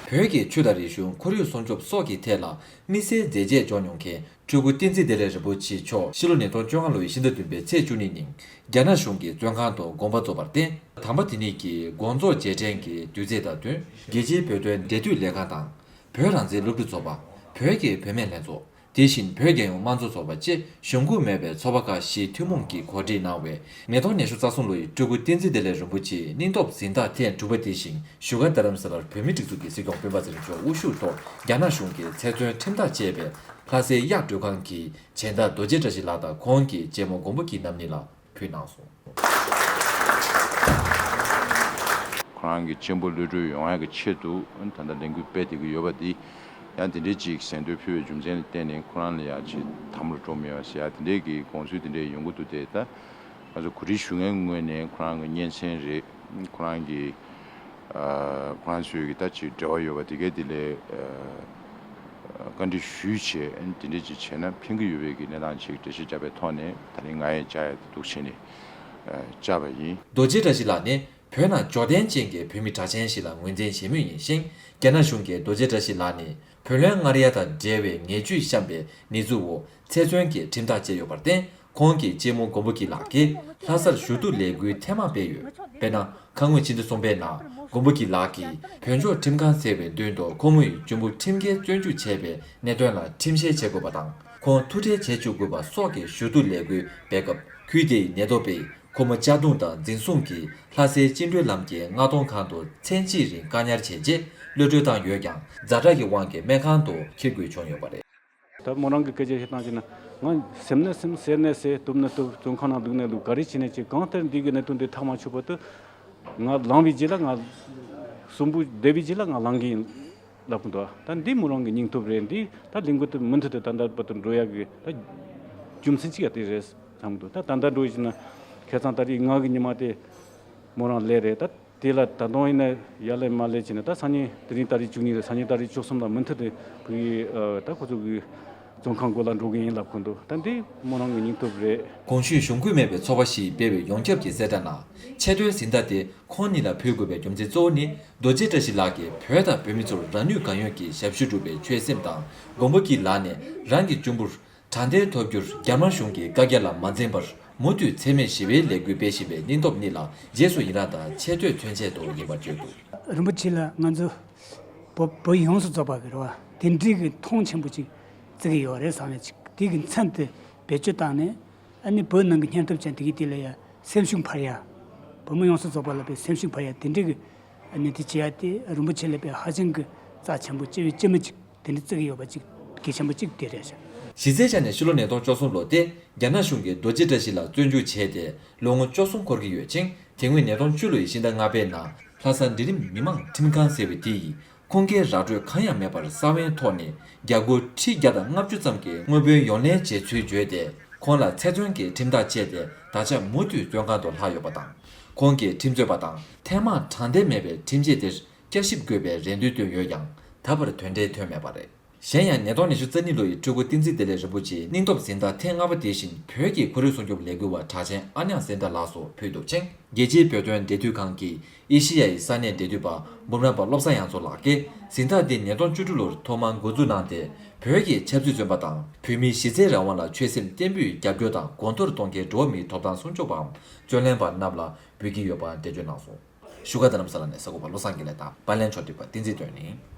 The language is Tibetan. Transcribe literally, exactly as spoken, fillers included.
བོད་ཀྱི་ཆོས་དང་རིག་གཞུང་ཁོར་ཡུག་སྲུང་སྐྱོབ་སོགས་ཀྱི་ཐད་ལ་དམིགས་བསལ་མཛད་རྗེས་འཇོག་མྱོང་མཁན་སྤྲུལ་སྐུ་བསྟན་འཛིན་བདེ་ལེགས་རིན་པོ་ཆེ་མཆོག་ཕྱི་ལོ་ཉིས་སྟོང་བཅོ་ལྔ་ལོའི་ཕྱི་ཟླ་བདུན་པའི་ཚེས་བཅུ་གཉིས་ཉིན་རྒྱ་ནག་གཞུང་གི་བཙོན་ཁང་དུ་དགོངས་པ་རྫོགས་པར་བརྟེན། དམ་པ་དེ་ཉིད་ཀྱི་དགོངས་རྫོགས་རྗེས་དྲན་གྱི་དུས་ཚེས་དང་བསྟུན། རྒྱལ་སྤྱིའི་བོད་དོན་འབྲེལ་མཐུད་ལས་ཁང་དང་། བོད་རང་བཙན་སློབ་ཕྲུག་ཚོགས་པ། བོད་ཀྱི་བུད་མེད་ལྷན་ཚོགས། དེ་བཞིན་བོད་རྒྱལ་ཡོངས་དམངས་གཙོ་ཚོགས་པ་བཅས་གཞུང་འགོ་མེད་པའི་ཚོགས་པ་ཁག་བཞིས་ཐུན་མོང་གིས་གོ་སྒྲིག་གནང་བའི་ཉིས་སྟོང་ཉི་ཤུ་རྩ་གསུམ་ལོའི་སྤྲུལ་སྐུ་བསྟན་འཛིན་བདེ་ལེགས་རིན་པོ་ཆེའི་སྙིང་སྟོབས་གཟེངས་རྟགས་ཐེངས་དྲུག་པ་དེ་བཞིན་བཞུགས་སྒར་རྡ་རམ་ས་ལར་བོད་མིའི་སྒྲིག་འཛུགས་ཀྱི་སྲིད་སྐྱོང་སྤེན་པ་ཚེ་རིང་མཆོག་དབུ་བཞུགས་ཐོག་རྒྱ་ནག་གཞུང་གིས་ཚེ་བཙོན་ཁྲིམས་ཐག་བཅད་པའི་ལྷ་སའི་གཡག་མགྲོན་ཁང་གི་སྦྱིན་བདག་རྡོ་རྗེ་བཀྲ་ཤིས་ལགས་དང་ཁོང་གི་གཅེན་མོ་མགོན་པོ་སྐྱིད་རྣམ་གཉིས་ལ་ཕུལ་གནང་སོང་། ཁོ་རང་གི་གཅེན་པོ་གློད་གྲོལ་ཡོང་ཡག་གི་ཆེད་དུ་ད་ལྟ་ལས་འགུལ་སྤེལ་བསྡད་ཀྱི་ཡོད་པ་འདི་ཡང་དེ་འདྲའི་ཅིག་གཟེངས་བསྟོད་ཕུལ་བའི་རྒྱུ་མཚན་ལ་བརྟེན་ནས་ཁོ་རང་ལ་ཡང་ཅིག་དམ་ལ་འགྲོ་མེད་པ་ཟེར་ཡ་དེ་འདྲའི་གི་དགོངས་ཚུལ་དེ་འདྲའི་ཡོང་གི་འདུག་སྟེ། ད་ང་ཚོ་གོ་སྒྲིག་ཞུ་མཁན་ངོས་ནས་ཁོ་རང་གི་སྙན་སེང་རེད། ཁོ་རང་གི་ཨ་ཁོ་རང་ཚོའི་གི་ད་ཅིག་འབྲེལ་བ་ཡོད་པ་དེ་གའི་དེ་ལས་ཨ་བཀའ་འདྲི་ཞུས་བྱས་དེ་འདྲ་ཅིག་བྱས་ན་ཕན་གི་ཡོད་པའི་གི་གནས་སྟངས་ཅིག་འགྲེལ་བཤད་བརྒྱབ་པའི་ཐོག་ནས་ད་རིང་ང་ཡང་བཅར་ཡ་དེ་འདུག་བྱས་ནས་ཨ་བཅར་བ་ཡིན། རྡོ་རྗེ་བཀྲ་ཤིས་ལགས་ནི་བོད་ནང་འབྱོར་ལྡན་ཅན་གྱི་བོད་མི་གྲགས་ཅན་ཞིག་ལ་ངོས་འཛིན་བྱེད་མུས་ཡིན་ཞིང་། རྒྱ་ནག་གཞུང་གིས་རྡོ་རྗེ་བཀྲ་ཤིས་ལགས་ནི་བོད་ལྷན་ངར་ཡ་དང་འབྲེལ་བའི་ངན་ཇུས་བཤམས་པའི་གནས་ཚུལ་འོག་ཚེ་བཙོན་གྱི་ཁྲིམས་ཐག་བཅད་ཡོད་པར་བརྟེན། ཁོང་གི་གཅེན་མོ་མགོན་པོ་སྐྱིད་ལགས་ཀྱིས་ལྷ་སར་ཞུ་གཏུག་ལས་འགུལ་ཐེངས་མང་སྤེལ་ཡོད། དཔེར་ན། ཁ་སྔོན་ཕྱི་ཟླ་གསུམ་པའི་ནང་མགོན་པོ་སྐྱིད་ལགས་ཀྱིས་བོད་ལྗོངས་ཁྲིམས་ཁང་ཟེར་བའི་མདུན་དུ་ཁོ་མོས་གཅུང་པོ་ཁྲིམས་འགལ་བཙོན་འཇུག་བྱས་པའི་གནད་དོན་ལ་ཁྲིམས་བཤེར་བྱེད་དགོས་པ་དང་། ཁོང་ཐུག་འཕྲད་བྱེད་བཅུག་དགོས་པ་སོགས་ཀྱི་ཞུ་གཏུག་ལས་འགུལ་སྤེལ་སྐབས། ཁུལ་དེའི་ཉེན་རྟོག་པས་ཁོ་མོ་གཅར་རྡུང་དང་འཛིན་བཟུང་གིས་ལྷ་སའི་བཅིངས་འགྲོལ་ལམ་གྱི་མངགས་གཏོང་ཁང་དུ་མཚན་གཅིག་རིང་བཀག་ཉར་བྱས་རྗེས་གློད་གྲོལ་བཏང་ཡོད་ཀྱང་། ཛ་དྲག་གི་དབང་གིས་སྨན་ཁང་དུ་འཁྱེར་དགོས་བྱུང་ཡོད་པ་རེད། ད་མོ་རང་གི་སྐད་ཆ་བཤད་སྟངས་བྱས་ན། ང་སེམས་ནས་སེམས། ཟེར་ནས་ཟེར། གཏུབ་ནས་གཏུབ། བཙོན་ཁང་ནང་བླུགས་ནས་བླུགས། ག་རེ་བྱས་ནས་བྱས། གང་ལྟར་འདི་གི་གནད་དོན་འདི་ཐག་མ་ཆོད་བར་དུ། ང་ལངས་པའི་རྗེས་ལ། ང་གསོན་པོ་བསྡད་པའི་རྗེས་ལ་ང་ལངས་གི་ཡིན་ལབ་གི་འདུག་ད་འདི་མོ་རང་གི་སྙིང་སྟོབས་རེད། འདི་ད་ལས་འགུལ་དེ་མུ་མཐུད་དུ་ད་ལྟ་བར་དུ་འགྲོ་ཡག་གི་ད་རྒྱུ་མཚན་གཅིག་ཡང་དེ་རེད་བསམ་གི་འདུག་ད་ད་ལྟ་འགྲོ་ཡི་ན། ཁ་སང་ད་རེས་ང་གི་ཉི་མ་དེ་མོ་རང་ལས་རེད། ད་དེ་ལ་ད་དུང་ཡིན་ན་ཡར་ལས་མར་ལས་བྱས་ནས། ད་སང་ཉིན་དེ་རིང་ཏ་རིག་བཅུ་གཉིས་རེད། སང་ཉིན་ཏ་རིག་བཅུ་གསུམ་ལ་མུ་མཐུད་དུ་ཕ་གི་ཨ་ད་ཁོ་ཚོ་གི་བཙོན་ཁང་སྒོ་ལ་འགྲོ་གི་ཡིན་ལབ་གི་འདུག་ད་འདི་མོ་རང་གི་སྙིང་སྟོབས་རེད། གོང་ཞུས་གཞུང་འགོ་མེད་པའི་ཚོགས་པ་ཞིག་སྤེལ་བའི་ཡོངས་ཁྱབ་ཀྱི་གསལ་བསྒྲགས་ནང་། ཆེ་མཐོའི་གཟེངས་རྟགས་དེ་ཁོང་གཉིས་ལ་ཕུལ་དགོས་པའི་རྒྱུ་མཚན་གཙོ་བོ་ནི། རྡོ་རྗེ་བཀྲ་ཤིས་ལགས་ཀྱིས་བོད་དང་བོད་མི་ཚོར་རང་ནུས་གང་ཡོད་ཀྱིས་ཞབས་ཞུ་སྒྲུབ་པའི་ཆོད་སེམས་དང་། མགོན་པོ་སྐྱིད་ལགས་ནས་རང་གི་གཅུང་པོར་དྲང་བདེན་ཐོབ་རྒྱུར་རྒྱ་དམར་གཞུང་གི་བཀའ་རྒྱ་ལ་མ་འཛེམས་པར་མུ་མཐུད་འཚེ་མེད་ཞི་བའི་ལས་འགུལ་སྤེལ་བཞིན་པའི་སྙིང་སྟོབས་གཉིས་ལ་རྗེས་སུ་ཡི་རངས་དང་ཆེ་བསྟོད་མཚོན་ཆེད་དུ་ཡིན་པར་བརྗོད་འདུག་རིན་པོ་ཆེ་ལ་ང་ཚོ་བོད་བོད་ཡོངས་སུ་རྫོགས་པ་གི་རེད་བ། དེ་འདྲའི་གི་མཐོང་ཆེན་པོ་ཅིག་བརྩི་གི་ཡོད་རེད་བསམ་ནས་ཅིག་དེ་གི་མཚན་དེ་བེད་སྤྱོད་བཏང་ནས། ཨ་ནི་བོད་ནང་གི་སྙན་ཐོབ་ཅན་དེ་གི་དེ་ལ་ཡ་སེམས་ཤུགས་འཕར་ཡ། བོད་མི་ཡོངས་སུ་རྫོགས་པ་ལ་བའི་སེམས་ཤུགས་འཕར་ཡ་དེ་འདྲའི་གི་ཨ་ནི་དེ་བྱེད་ཡ་དེ་རིན་པོ་ཆེ་ལ་བའི་ཧ་ཅང་གི་རྩ་ཆེན་པོ་ལྕི་བའི་ལྕི་མོ་ཅིག་དེ་འདྲ་བརྩི་གི་ཡོད་པ་ཅིག་གལ་ཆེན་པོ་ཅིག་དེ་རེད་ཤག་གཞི་རྩའི་ཆ་ནས་ཕྱི་ལོ་ཉིས་སྟོང་བཅུ་གསུམ་ལོ་སྟེ། རྒྱ་ནག་གཞུང་གིས་རྡོ་རྗེ་བཀྲ་ཤིས་ལགས་བཙོན་འཇུག་བྱས་ཏེ་ལོ་ངོ་བཅུ་གསུམ་འཁོར་གྱི་ཡོད་ཅིང་། དེ་སྔོན་ཉིས་སྟོང་བཅུ་ལོའི་ཕྱི་ཟླ་ལྔ་པའི་ནང་ལྷ་ས་འབྲིང་རིམ་མི་མང་ཁྲིམས་ཁང་ཟེར་བའི་དེ་ཡིས་ཁུངས་སྐྱེལ་ར་སྤྲོད་གང་ཡང་མེད་པར་ས་བོན་ཐོག་ནས་རྒྱ་སྒོར་ཁྲི་བརྒྱ་དང་ལྔ་བཅུ་ཙམ་གྱི་དངུལ་བུན་ཡོང་ལེན་བྱས་ཚུལ་བརྗོད་དེ། ཁོང་ལ་ཚེ་བཙོན་གྱི་ཁྲིམས་ཐག་བཅད་དེ་ད་ཆ་མུ་མཐུད་བཙོན་ཁང་དུ་ལྷག་ཡོད་པ་དང་། ཁོང་གིས་ཁྲིམས་རྩོད་པ་དང་ཐེངས་མང་དྲང་བདེན་མེད་པའི་ཁྲིམས་ཆད་དེར་བསྐྱར་ཞིབ་དགོས་པའི་རེ་འདུན་བཏོན་ཡོད་ཀྱང་ད་བར་དོན་འབྲས་ཐོན་མེད་པ་རེད། གཞན་ཡང་ཉིས་སྟོང་ཉི་ཤུ་རྩ་གཉིས་ལོ་ཡི་སྤྲུལ་སྐུ་བསྟན་འཛིན་བདེ་ལེགས་རིན་པོ་ཆེའི་སྙིང་སྟོབས་གཟེངས་རྟགས་ཐེངས་ལྔ་པ་དེ་བཞིན་བོད་ཀྱི་ཁོར་ཡུག་སྲུང་སྐྱོབ་ལས་འགུལ་བ་གྲགས་ཅན་ཨ་ཉག་གཟེངས་རྟགས་ལགས་སུ་ཕུལ་འདུག་ཅིང་། རྒྱལ་སྤྱིའི་བོད་དོན་འབྲེལ་མཐུད་ཁང་གི་ཨེ་ཤི་ཡའི་ས་གནས་འབྲེལ་མཐུད་པ་འབུམ་རམས་པ་བློ་བཟང་དབྱངས་མཚོ་ལགས་ཀྱིས་གཟེངས་རྟགས་འདི་ཉིས་སྟོང་བཅུ་དྲུག་ལོར་ཐོག་མར་འགོ་འཛུགས་གནང་སྟེ། བོད་ཀྱི་ཆབ་སྲིད་བཙོན་པ་དང་བོད་མིའི་གཞི་རྩའི་རང་དབང་ལ་ཆོད་སེམས་བརྟན་པོས་རྒྱབ་སྐྱོར་དང་གོང་མཐོར་གཏོང་མཁན་འགྲོ་བ་མིའི་ཐོབ་ཐང་སྲུང་སྐྱོབ་པའམ་རྩོད་ལེན་པ་རྣམས་ལ་འབུལ་གྱི་ཡོད་པ་འགྲེལ་བརྗོད་གནང་སོང་། བཞུགས་སྒར་རྡ་རམ་ས་ལ་ནས་གསར་འགོད་པ་བློ་བཟང་དགེ་ལེགས་དང་པར་ལེན་ཕྱོགས་སྒྲིག་པ་བསྟན་འཛིན་དོན་ནི།